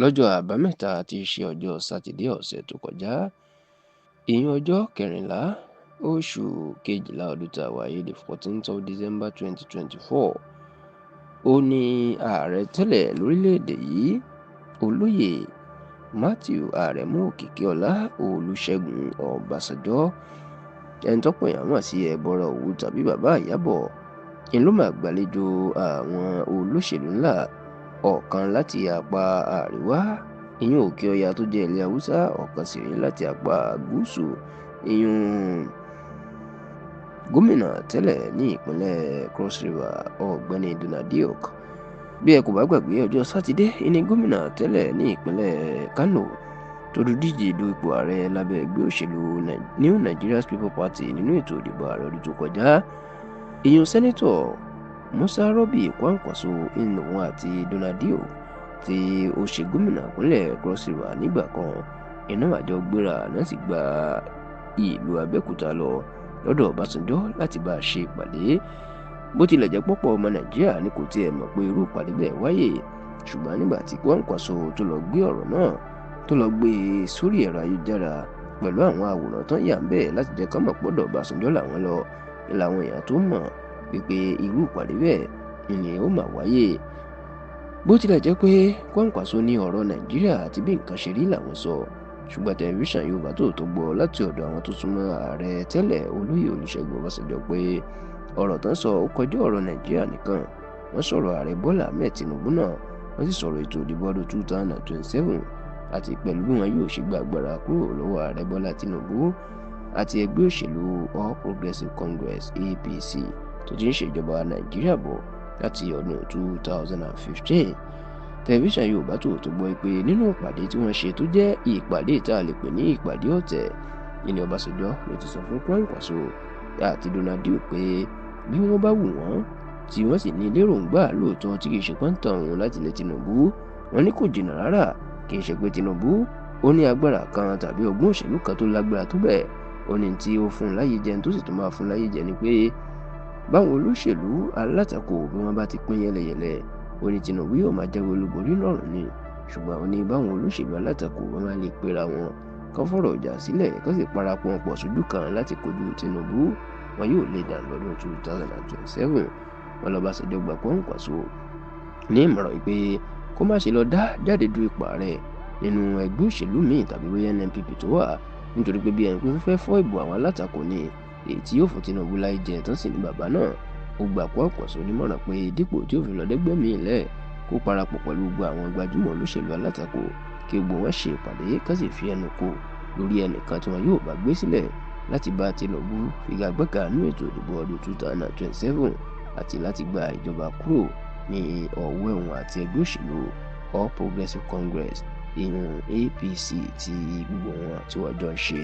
Lọ́jọ́ Àbámẹ́ta tí í ṣe ọjọ́ Sátidé ọ̀sẹ̀ tó kọjá, ìyẹn ọjọ́ 14 oṣù kejìlá ọdún tá a wà yìí, the 14th of December 2024, ó ní ààrẹ tẹ́lẹ̀ lórílẹ̀‐èdè yìí, Olóyè Matthew Aremu Òkìkíọlá Olúṣẹ́gun Ọbásanjọ́, ẹni tọ́pọ̀ èèyàn mọ̀ sí Ẹbọra Òwu tàbí Bàbá Ìyábọ̀, ń ló máa gbàlejò àwọn olóṣèlú ńlá ọ̀kan láti apá àríwá, ìyún Òkè Ọya tó jẹ́ ilẹ̀ Haúsá, ọ̀kan sì rèé láti apá gúúsù, ìyún gómìnà tẹ́lẹ̀ ní ìpínlẹ̀ Cross River, Ọ̀gbẹ́ni Donald Duke. Bí ẹ kò bá gbàgbé, ọjọ́ Sátidé ní gómìnà tẹ́lẹ̀ ní ìpínlẹ̀ Kano tó díje du ipò ààrẹ lábẹ́ ẹgbẹ́ òṣèlú New Nigeria People Party nínú ètò ìdìbò ààrẹ ọdún tó kọjá, ìyún Sẹ́nẹ́tọ̀ Musa Rọ́bì Kwankwaso, ìnùwọ̀n àti Donald Duke tí ó ṣe gómìnà ìpínlẹ̀ Cross River nígbà kan, iná àjọ gbéra náà sì gba ìlú Abẹ́òkúta lọ lọ́dọ̀ Ọbásanjọ́ láti bá a ṣe ìpàdé. Bó tilẹ̀ jẹ́ pọ́pọ̀ ọmọ Nàìjíríà ni kò tiẹ̀ mọ̀ pé irú ìpàdé bẹ́ẹ̀ wáyé, ṣùgbọ́n nígbà tí Kwankwaso tó lọ gbé ọ̀rọ̀ náà tó lọ gbé e sórí ẹ̀rọ ayélujára pẹ̀lú àwọn àwòrán tán yà ń bẹ̀ láti jẹ́ ká mọ̀ pọ́dọ̀ Ọbásanjọ́ làwọn lọ, ni làwọn èèyàn tó mọ̀ wípé irú ìpàdé bẹ́ẹ̀ ni ó mà wáyé. Bó tilẹ̀ jẹ́ pé Kwankwaso ní ọ̀rọ̀ Nàìjíríà àti bí nǹkan ṣe rí làwọn sọ, ṣùgbọ́n tẹlifíṣàn Yorùbá Tòótọ́ gbọ́ láti ọ̀dọ̀ àwọn tó súnmọ́ ààrẹ tẹ́lẹ̀ Olóyè Olúṣẹ́gun Ọbásanjọ́ pé ọ̀rọ̀ tán sọ ó kọjá ọ̀rọ̀ Nàìjíríà nìkan. Wọ́n sọ̀rọ̀ ààrẹ Bọ́lá Ahmed Tinubu náà, wọ́n sì sọ̀rọ̀ ètò ìdìbò ọdún 2027 àti pẹ̀lú bí wọn yóò ṣe gba agbára kúrò lọ́wọ́ ààrẹ Bọ́lá Tinubu àti ẹgbẹ́ òṣèlú All Progressives Congress APC tó ti ń ṣèjọba Nàìjíríà bọ̀ láti ọdún 2015. Tẹlifíṣàn Yorùbá Tòótọ́ gbọ́ pé nínú ìpàdé tí wọ́n ṣe tó jẹ́ ìpàdé tá a lè pè ní ìpàdé ọ̀tẹ̀, ìní Ọbásanjọ́ ló ti sọ fún Kwankwaso àti Donald Duke pé bí wọ́n bá wù wọ́n tí wọ́n sì ní lérògbà lóòótọ́ tí kìí ṣe pọ́ńtàn òun láti lé Tinubu, wọ́n ní kò jìnnà rárá, kìí ṣe pé Tinubu ó ní agbára kan tàbí ọgbọ́n òṣèlú kan tó lágbára tó bẹ́ẹ̀. Ó ní tí ó fún un láyè jẹ tó sì tún máa fún un láyè jẹ ni pé báwọn olóṣèlú alátakò bí wọ́n bá ti pín yẹlẹyẹlẹ, ó ní Tinubu yóò máa jáwé olúborí lọ́rùn ni. Ṣùgbọ́n ó ní báwọn olóṣèlú alátakò wọn máa lè pera wọn kán fọ̀rọ̀ ìjà sílẹ̀ kán sì parapọ̀ pọ̀ sójú kan láti kojú Tinubu, wọn yóò lè dànù lọ́dún 2027. Wọn lọ́básanjọ́ gba Kwankwaso ní ìmọ̀ràn pé kó má ṣe lọ dá jáde du ipò ààrẹ nínú ẹgbẹ́ òṣèlú míì tàbí bóyá NNPP tó wà, nítorí pé bí ẹni pé fẹ́ fọ́ ìbò àwọn alátakò ni èyí tí yóò fún Tinubu láì jẹ tán sì ní bàbá náà. Ó gbà Kwankwaso nímọ̀ràn pé dípò tí ó fi lọ dẹ́gbẹ́ míì lẹ̀, kó parapọ̀ pẹ̀lú gbogbo àwọn gbajúmọ̀ olóṣèlú alátakò kí gbogbo wọn ṣe ìpàdé kán sì fi ẹnu kò lórí ẹnìkan tí wọn yóò bá gbé sílẹ̀ láti bá Tinubu figagbága nínú ètò ìdìbò ọdún 2027 àti láti gba ìjọba kúrò ní ọwọ́ ẹ̀wọ̀n àti ẹgbẹ́ òṣèlú All Progressives Congress, ìyún APC tí gbogbo wọn tí wọ́n jọ ń ṣe.